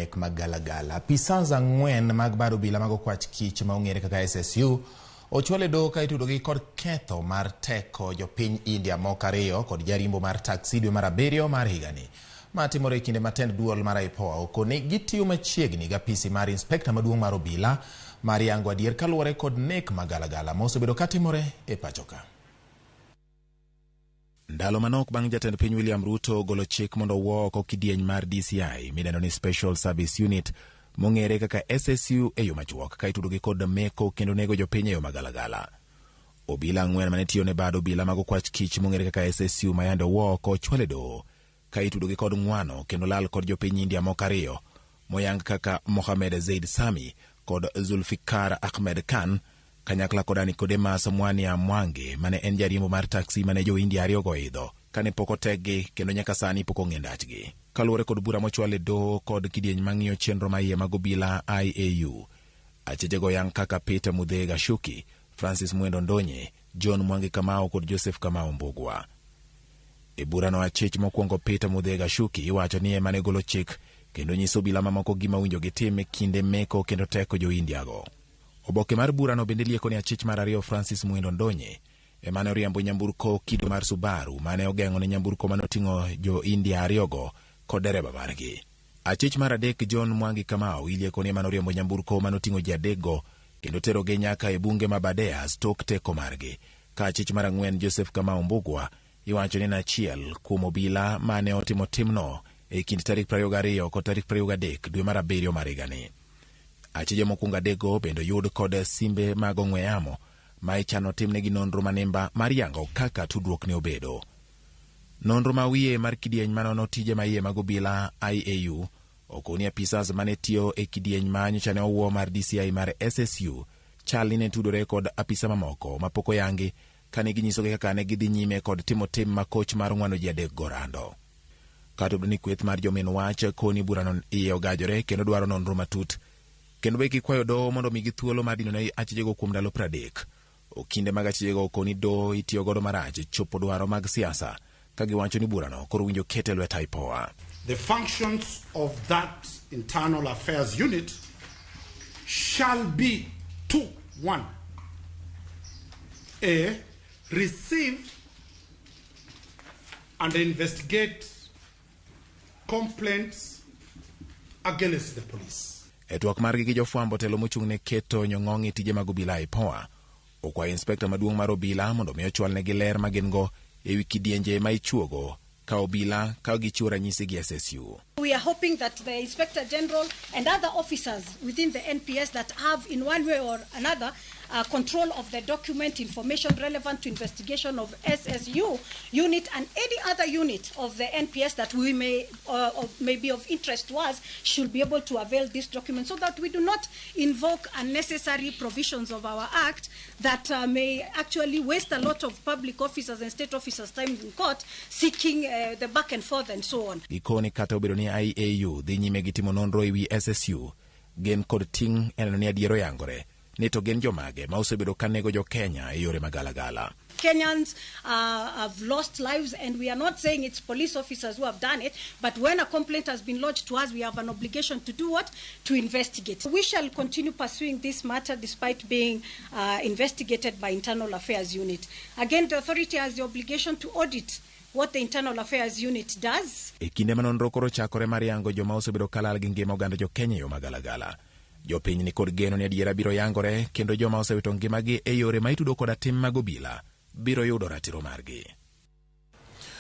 nek mag galagala. Apisas 4 mag bad obila mag okwach kich ma ong'ere kaka SSU ochwal e doho ka itudogi kod ketho mar teko jopiny India moko 2 kod jarimbo mar taksi dwe mar 7 mar higani. Ma timore e kinde ma tend duol mar IPOA okoni gitiyo machiegni gi apisi mar inspekta maduong' mar obila mar yango adier kaluwore kod nek mag galagala ma osebedo katimore e pacho ka. Ndalo manok bang' jatend piny William Ruto golo chik mondo owuo oko kidieny mar DCI midendo ni Special Service Unit mong'ere kaka SSU e yo machuok ka itudogi kod meko kendo nego jopiny e yo magalagala. Obila 4 mane tiyo ne bad obila mag okwach kich mong'ere kaka SSU ma yande owuo oko ochwal e doho ka itudogi kod ng'wano kendo lal kod jopiny India moko 2 moyang kaka Mohamed Zaid Sami kod Zulfikar Ahmed Khan kanyakla kod Nicodemus Mwania Mwangi mane en jariembo mar taksi mane jo India 2 go idho kane pok oteggi kendo nyaka sani pok ong'e ndachgi. Kaluwore kod bura mochwal e doho kod kidieny mang'iyo chenro maiye mag obila IAU, achejego yang kaka Peter Muthee Gashuki, Francis Mwendo Ndonye, John Mwangi Kamau kod Joseph Kamau Mbugua. E burano achich mokwongo Peter Muthee Gashuki iwacho ni ema ne golo chik kendo nyiso obila mamoko gima owinjo gitim e kinde meko kendo teko jo India go. Oboke mar burano bende lieko ni achich mar 2 Francis Mwendo Ndonye ema ne oriembo nyamburko kido mar Subaru mane ogeng'o ne nyamburko mane oting'o jo India 2 go kod dereba margi. Achich mar 3 John Mwangi Kamau ilieko ni ema ne oriembo nyamburko mane oting'o ji 3 go kendo terogi nyaka e bunge ma Aberdares tok teko margi. Ka achich mar 4 Joseph Kamau Mbugua iwacho ni en achiel kuom obila mane otimo timno e kind tarik 22 kod tarik 23 dwe mar 7 mar higani. Achije mokwongo 3 go bende oyud kod simbe mag ong'we yamo ma ichano timnegi nonro manimba mar yango kaka tudruok ne obedo. Nonro ma wiye mar kidieny manono tije maiye mag obila IAU okoni apisas mane tiyo e kidieny ma nyocha ne owuo mar DCI mar SSU chal ni ne tudore kod apisa mamoko mapok oyangi kane ginyisogi kaka ne gidhi nyime kod timo tim ma koch mar ng'wano ji 3 go rando. Kata obedo ni kweth mar jomin wach koni burano iye ogajore kendo dwaro nonro matut, kendo be gikwayo doho mondo omigi thuolo mar dino ne achijego kuom ndalo 30. Okinde mag achijego okoni doho itiyo godo marach e chopo dwaro mag siasa, ka giwacho ni burano koro winjo ket e lwet IPOA. The functions of that internal affairs unit shall be to 1. A. Receive and investigate complaints against the police. E twak margi gi jofwambo, telo mochung' ne keto nyong'ong' e tije mag obila IPOA okwayo inspekta maduong' mar obila mondo mi ochwalnegi ler ma gin go ewi kidienje ma ichuogo ka obila ka gichiwo ranyisi gi SSU. We are hoping that the Inspector General and other officers within the NPS that have in one way or another control of the document information relevant to investigation of SSU unit and any other unit of the NPS that we may be of interest to us should be able to avail this document so that we do not invoke unnecessary provisions of our act that may actually waste a lot of public officers and state officers' time in court seeking the back and forth and so on. Gikoni kata obedo ni IAU dhi nyime gi timo nonro ewi SSU, gin kod ting' e neno ni adier oyangore ni to gin jomage ma osebedo ka nego jo Kenya e yore magalagala. Kenyans have lost lives, and we are not saying it's police officers who have done it, but when a complaint has been lodged to us, we have an obligation to do what? To investigate. We shall continue pursuing this matter despite being investigated by Internal Affairs Unit. Again, the authority has the obligation to audit what the Internal Affairs Unit does. E kinde ma nonro koro chakore mar yango joma osebedo kalal gi ngima oganda jo Kenya e yo magalagala. Jopiny ni kod geno ni adiera biro yangore kendo joma osewito ngimagi e yore ma itudo koda tim mag obila biro yudo ratiro margi.